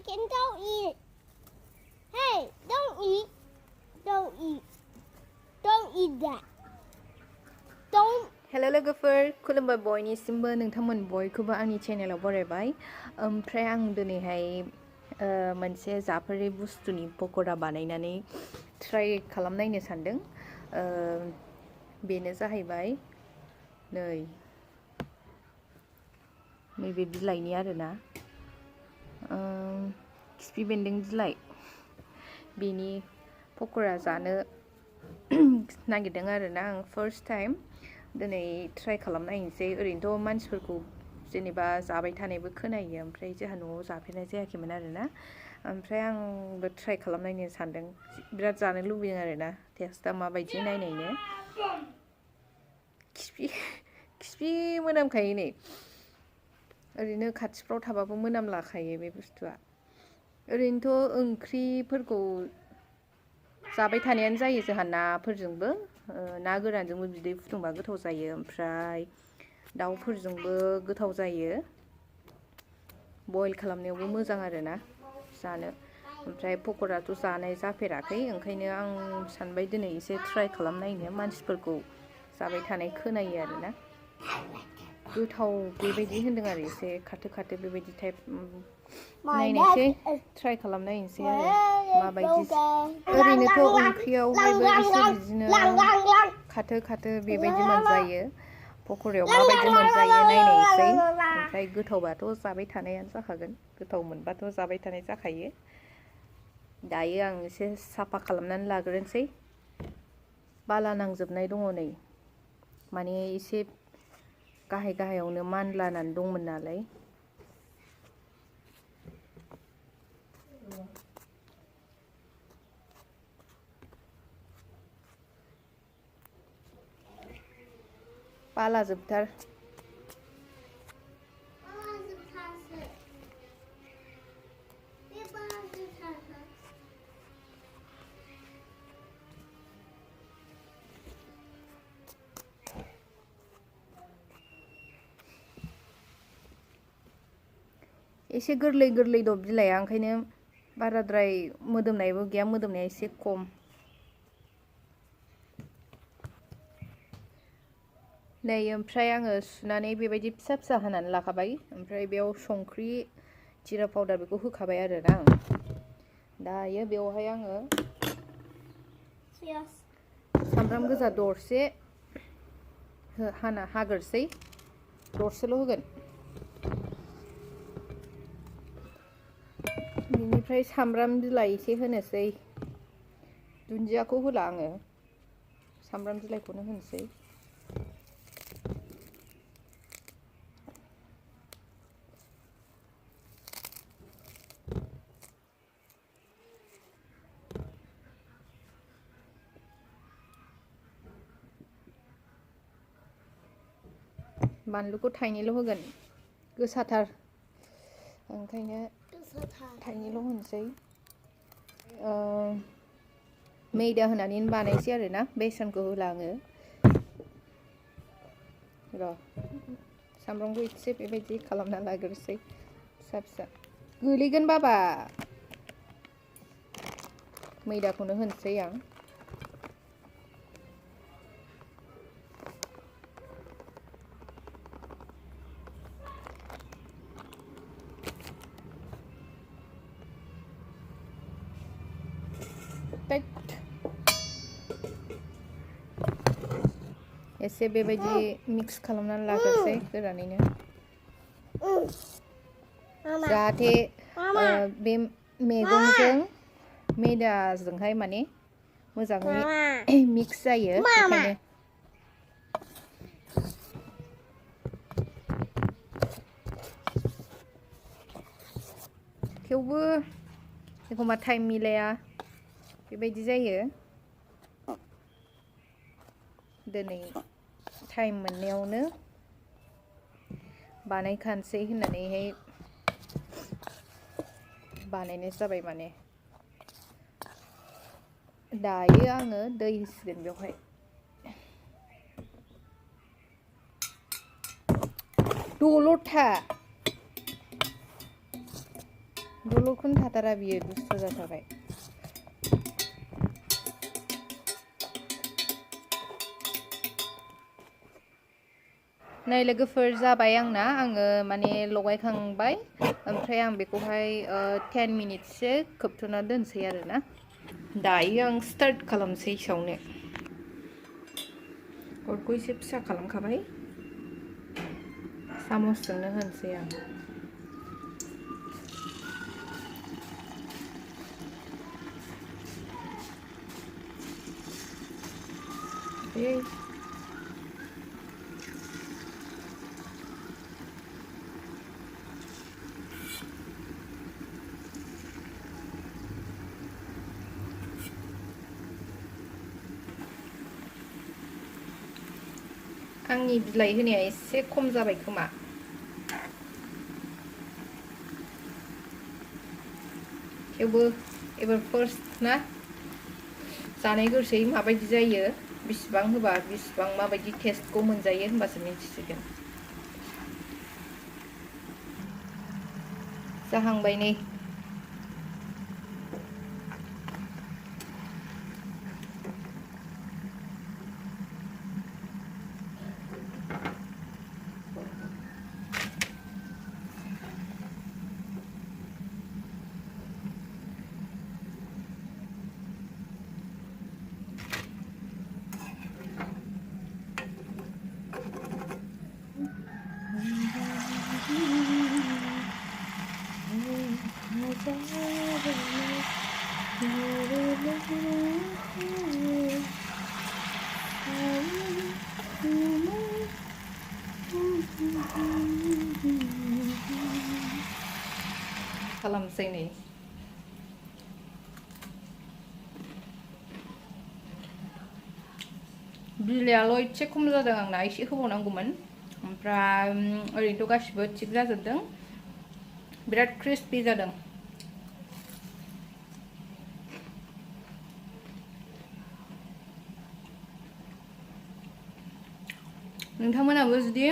chicken, don't eat. Hey, don't eat. Don't eat. Don't eat that. Don't. हेल' लोगोफोर खुलुमबाय बयनिसिमबो नोंथांमोन बयखौबो आंनि चेनेलाव बरायबाय ओमफ्राय आं दिनैहाय मोनसे जाफेरै बुस्थुनि पक'रा बानायनानै ट्राइ खालामनायनो सानदों बेनो जाहैबाय नैबे बिलाइनि आरोना खिफि बेन्दों बिलाइ बेनि पक'रा जानो नागिरदों आरोना आं फार्स्ट टाइम दिनै ट्राइ खालामनायनोसै ओरैनोथ' मानसिफोरखौ जेनेबा जाबाय थानायबो खोनायो ओमफ्राय जोंहा न'आव जाफेरनाय जायाखैमोन आरोना ओमफ्राय आंबो ट्राइ खालामनायनो सानदों बिराद जानो लुबैदों आरोना टेस्टआ माबायदि नायनायनो खिफि मोनामखायो नै ओरैनो खाथिफ्राव थाबाबो मोनामलाखायो बे बुस्थुआ ओरैनोथ' ओंख्रिफोरखौ जाबाय थानायानो जायो जोंहा नाफोरजोंबो ना गोरानजोंबो बिदै फुदुंबा गोथाव जायो ओमफ्राय दाउफोरजोंबो गोथाव जायो बयल खालामनायावबो मोजां आरोना जानो ओमफ्राय पक'राथ' जानाय जाफेराखै ओंखायनो आं सानबाय दिनै एसे ट्राइ खालामनायनो मानसिफोरखौ जाबाय थानाय खोनायो आरोना गोथाव बेबायदि होनदों आरो एसे खाथो खाथो बेबायदि टाइप नायनायसै ट्राइ खालामनायनोसै आरो माबायदि ओरैनोथ' ओंख्रियाव बेबो एसे बिदिनो खाथो खाथो बेबायदि मोनजायो पक'रायाव माबायदि मोनजायो नायनायसै ओमफ्राय गोथावबाथ' जाबाय थानायानो जाखागोन गोथाव मोनबाथ' जाबाय थानाय जाखायो दायो आं एसे साफा खालामनानै लाग्रोनोसै बाला नांजोबनाय दङ नै माने एसे गाहाय गाहायावनो मानलानानै दंमोन नालाय बाला जोबथार एसे गोरलै गोरलै दं बिलाइआ ओंखायनो बाराद्राय मोदोमनायबो गैया मोदोमनाया एसे खम नै ओमफ्राय आङो सुनानै बेबायदि फिसा फिसा हानानै लाखाबाय ओमफ्राय बेयाव संख्रि जिरा पाउडार बेखौ होखाबाय आरोना आं दायो बेवहाय आङो सामब्राम गोजा दरसे हाग्रोसै दरसेल' होगोन बिनिफ्राय सामब्राम बिलाइ एसे होनोसै दुन्दियाखौ होला आङो सामब्राम बिलाइखौनो होनोसै बानलुखौ थाइनैल' होगोन गोसाथार ओंखायनो थाइनैल' होनोसै मैदा होनानै बानायसै आरोना बेसनखौ होला आङो र' सामब्रामखौ एसे बेबायदि खालामना लाग्रोसै फिसा फिसा गोलैगोन बाबा मैदाखौनो होनोसै आं एसे बेबायदि मिक्स खालामनानै लाग्रोसै गोरानैनो जाहाथे बे मैगंजों मैदाजोंहाय माने मोजाङै मिक्स जायो बेखायनो थेवबो एखमबा टाइम मिलाया बेबायदि जायो दिनै टाइम मोननायावनो बानायखानोसै होननानैहाय बानायनाय जाबाय माने दायो आङो दै होसिगोन बेवहाय दल'था दलरखौनो थाथारा बियो दुस्थ' जाथारबाय नै लोगोफोर जाबाय आंना आङो माने लगायखांबाय ओमफ्राय आं बेखौहाय 10 मिनिटसो खोबथ'ना दोनसै आरोना दायो आं स्टार्ट खालामसै सावनो अरखौ एसे फिसा खालामखाबाय सामसजोंनो होनसै आं आंनि बिलाइ होनाया एसे खम जाबाय खोमा थेवबो एबार फार्स्ट ना जानाय गोसै माबायदि जायो बिसिबां होबा बिसिबां माबायदि टेस्टखौ मोनजायो होनबासो मिन्थिसिगोन जाहांबाय नै खालामसै नै बिलाइआल' एसे खम जादों आंना एसे होबावनांगौमोन ओमफ्राय ओरैनोथ' गासिबो थिग जाजोबदों बिराद क्रिस्पि जादों नोंथांमोनाबो जुदि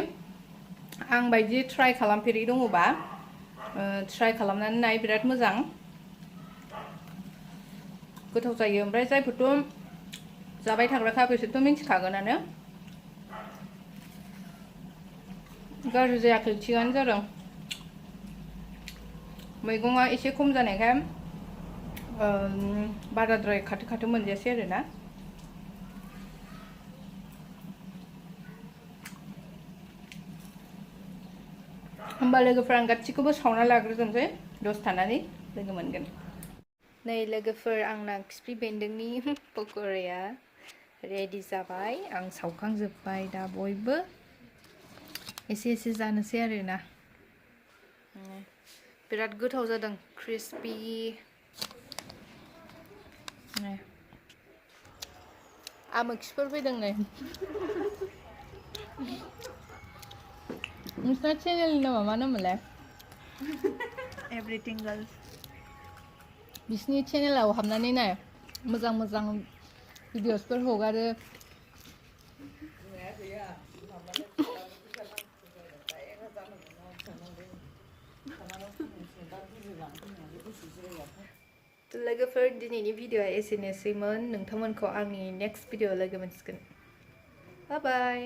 आं बायदि ट्राइ खालामफेरै दङबा ट्राइ खालामनानै नाय बिराद मोजां गोथाव जायो ओमफ्राय जायफोरथ' जाबाय थाग्राखा बिसोरथ' मिन्थिखागोनानो गाज्रि जायाखै थिगानो जादों मैगङा एसे खम जानायखाय बाराद्राय खाथो खाथो मोनजायासै आरोना होमबा लोगोफोर आं गासिखौबो सावना लाग्रोजोबसै दसे थानानै लोगो मोनगोन नै लोगोफोर आंना खिफि बेन्दोंनि पक'राया रेडि जाबाय आं सावखांजोब्बाय दा बयबो एसे एसे जानोसै आरोना बिराद गोथाव जादों क्रिस्पि आमोखिफोर फैदों नै नोंसिना चेनेलनि नामा मा नाममोनलाय एभ्रिथिं गार्ल्स बिसिनि चेनेलाव हाबनानै नाय मोजां मोजां भिडिअसफोर हगारो लोगोफोर दिनैनि भिडिअआ एसेनोसैमोन नोंथांमोनखौ आंनि नेक्स्ट भिडिअआव लोगो मोनसिगोन बाय बाय